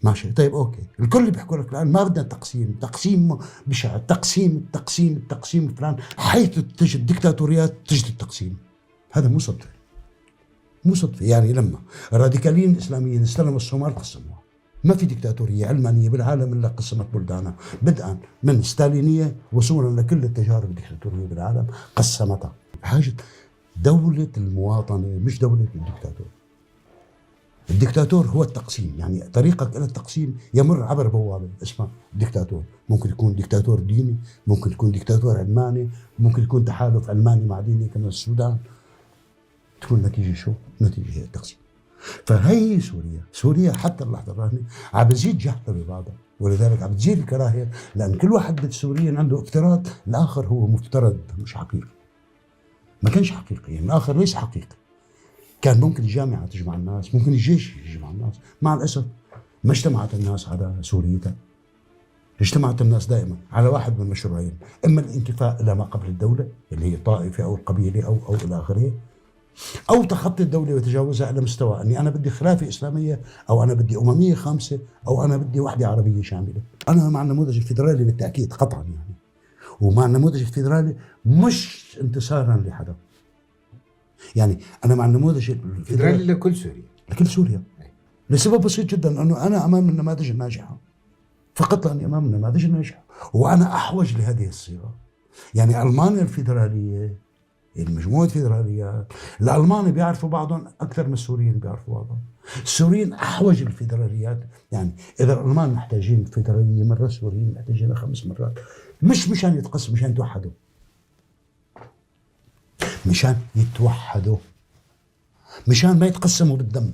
ماشي، طيب okay، الكل بيحكوا لك الان ما بدنا تقسيم، تقسيم بشع، التقسيم التقسيم التقسيم فلان، حيث تجد ديكتاتوريات تجد التقسيم. هذا مو صدفة، مو صدفة. يعني لما الراديكاليين الاسلاميين استلموا الصومال قسموها. ما في ديكتاتوريه علمانية بالعالم الا قسمت بلدانها، بدءا من ستالينيه وصولا لكل التجارب الديكتاتوريه بالعالم قسمتها. حاجة دولة المواطنة مش دولة الدكتاتور. الدكتاتور هو التقسيم، يعني طريقك الى التقسيم يمر عبر بوابه اسمها دكتاتور. ممكن يكون دكتاتور ديني، ممكن يكون دكتاتور علماني، ممكن يكون تحالف علماني مع ديني كما السودان. تكون النتيجة شو؟ النتيجة هي التقسيم. فهي سوريا، سوريا حتى اللحظة الراهنة عم بتزيد جهلها ببعضها، ولذلك عم بتزيد الكراهية، لان كل واحد بالسوريين عنده افتراض، الاخر هو مفترض مش حقيقي. ما كانش حقيقي، يعني الاخر ليس حقيقي. كان ممكن الجامعة تجمع الناس، ممكن الجيش يجمع الناس، مع الاسف ما اجتمعت الناس على سوريتها. اجتمعت الناس دائما على واحد من المشروعين، اما الانكفاء الى ما قبل الدولة اللي هي الطائفة او القبيلة او الى اخره، او تخطي الدولة وتجاوزها الى مستوى اني انا بدي خلافه اسلامية، او انا بدي امميه خامسة، او انا بدي وحده عربية شاملة. انا مع النموذج الفيدرالي بالتاكيد قطعا يعني، ومع النموذج الفيدرالي مش انتصارا لحدا. يعني انا مع النموذج الفيدرالي لكل سوريا، لكل سوريا، لسبب بسيط جدا، انه انا امام النماذج الناجحة، فقط لاني امام النماذج الناجحة، وانا احوج لهذه الصيغة. يعني المانيا الفيدرالية، المجموعة الفيدراليات، الألمان بيعرفوا بعضهم أكثر من السوريين بيعرفوا بعضهم. السوريين أحوج الفيدراليات، يعني إذا الألمان محتاجين الفيدرالية مرة، السوريين محتاجينها 5 مرات، مش مشان يتقسموا، مشان يتوحدوا، مشان يتوحدوا، مشان ما يتقسموا بالدم.